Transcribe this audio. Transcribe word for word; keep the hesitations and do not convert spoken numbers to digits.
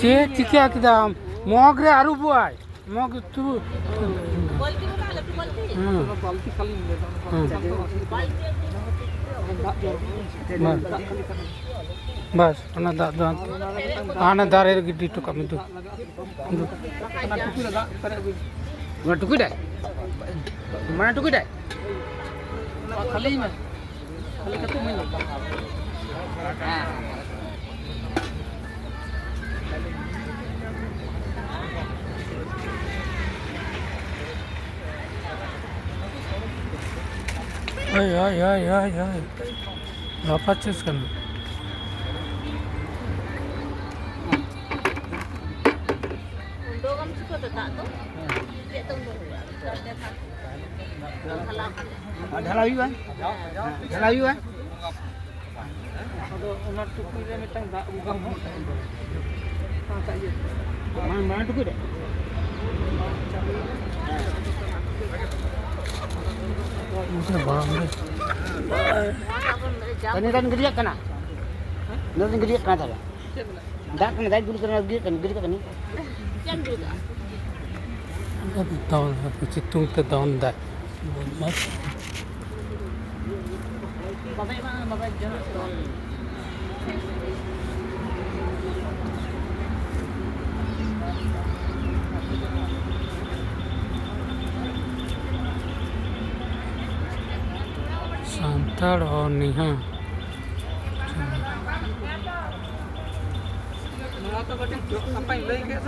ᱪᱮᱫ ᱪᱤᱠᱟᱹ ᱠᱮᱫᱟᱢ? ᱢᱚᱜᱽ ᱨᱮ ᱟᱹᱨᱩᱵᱚᱜᱼᱟᱭ᱾ ᱢᱚᱜᱽ ᱩᱛᱩ᱾ ᱵᱟᱹᱞᱛᱤ ᱢᱮᱱᱟᱜᱼᱟ, ᱞᱟᱹᱴᱩ ᱵᱟᱹᱞᱛᱤ? ᱦᱮᱸ᱾ ᱚᱱᱟ ᱵᱟᱹᱞᱛᱤ ᱠᱷᱟᱹᱞᱤ ᱢᱮᱱᱟᱜᱼᱟ, ᱚᱱᱟ ᱦᱮᱸ᱾ ᱵᱟᱹᱞᱛᱤ ᱟᱹᱜᱩ ᱢᱮ᱾ ᱫᱟᱜ ᱡᱚᱨᱚ᱾ ᱵᱟᱥ᱾ ᱫᱟᱜ ᱠᱷᱟᱹᱞᱤ ᱠᱷᱟᱹᱞᱤ᱾ ᱵᱟᱥ, ᱚᱱᱟ ᱫᱟᱜ ᱫᱚ ᱦᱟᱱᱛᱮ, ᱦᱟᱱᱟ ᱫᱟᱨᱮ ᱨᱮ ᱜᱤᱰᱤ ᱦᱚᱴᱚ ᱠᱟᱜ ᱢᱮ, ᱫᱩ᱾ ᱫᱩ᱾ ᱚᱱᱟ ᱴᱩᱠᱩᱡ ᱨᱮ ᱫᱟᱜ ᱯᱮᱨᱮᱡ ᱟᱹᱜᱩᱭ ᱢᱮ᱾ ᱚᱱᱟ ᱴᱩᱠᱩᱡ ᱨᱮ? ᱢᱟᱱᱮ ᱴᱩᱠᱩᱡ ᱨᱮ? ᱚᱱᱟ ᱠᱷᱟᱹᱞᱤᱭ ᱢᱮ᱾ ᱠᱷᱟᱹᱞᱤ ᱠᱟᱛᱮ ᱤᱢᱟᱹᱧ ᱢᱮ᱾ ᱦᱳᱭ, ᱦᱳᱭ, ᱦᱳᱭ, ᱦᱳᱭ, ᱦᱳᱭ᱾ ᱜᱟᱯᱟ ᱪᱮᱥ ᱠᱟᱱᱟ᱾ ᱩᱰᱩᱠᱟᱢ ᱪᱤᱠᱟᱹᱛᱮ ᱫᱟᱜ ᱫᱚ? ᱪᱮᱫ ᱛᱮ ᱩᱰᱩᱠ ᱦᱩᱭᱩᱜᱼᱟ? ᱰᱷᱟᱞᱟᱣ ᱠᱟᱛᱮ᱾ ᱟᱨ ᱰᱷᱟᱞᱟ ᱦᱩᱭᱩᱜᱼᱟ? ᱰᱷᱟᱞᱟ ᱦᱩᱭᱩᱜᱼᱟ? ᱟᱫᱚ ᱚᱱᱟ ᱴᱩᱠᱩᱡ ᱨᱮ ᱢᱤᱫᱴᱟᱝ ᱫᱟᱜ ᱟᱹᱜᱩ ᱠᱟᱜ ᱢᱮ᱾ ᱦᱟᱱᱟᱴᱟᱜ ᱤᱭᱟᱹ ᱨᱮ᱾ ᱢᱟᱲᱟᱝ, ᱢᱟᱲᱟᱝ ᱴᱩᱠᱩᱡ ᱨᱮ? ᱵᱩᱡᱷᱟᱹᱣ ᱵᱟᱝ ᱨᱮ᱾ ᱛᱟᱦᱞᱮ ᱱᱤᱛᱚᱜ ᱜᱤᱰᱤᱭᱟᱜ ᱠᱟᱱᱟ? ᱱᱤᱛᱚᱜ ᱜᱤᱰᱤᱭᱟᱜ ᱠᱟᱱᱟ ᱛᱟᱦᱞᱮ? ᱪᱮᱫ ᱢᱮᱱᱟᱜᱼᱟ? ᱫᱟᱜ ᱠᱟᱱᱟ, ᱫᱟᱜ ᱫᱩᱞ ᱠᱟᱱᱟ, ᱜᱤᱰᱤ ᱠᱟᱱᱟ, ᱜᱤᱰᱤ ᱠᱟᱱᱟ᱾ ᱪᱮᱫ ᱮᱢ ᱫᱩᱞ ᱠᱟᱜᱼᱟ? ᱫᱟᱜ ᱫᱟᱣ, ᱥᱤᱛᱩᱝ ᱛᱮ ᱫᱟᱣ ᱫᱟᱭ᱾ ᱵᱟᱵᱟᱭ ᱮᱢᱟ, ᱵᱟᱵᱟᱭ ᱡᱚᱢᱟ ᱛᱚ᱾ ᱥᱟᱱᱛᱟᱲ ᱦᱚᱲ ᱱᱤᱦᱟᱹ᱾ ᱱᱚᱣᱟ ᱛᱚ ᱠᱟᱹᱴᱤᱡ ᱡᱚᱜ ᱥᱟᱯᱷᱟᱧ ᱞᱟᱹᱭ ᱠᱮᱫ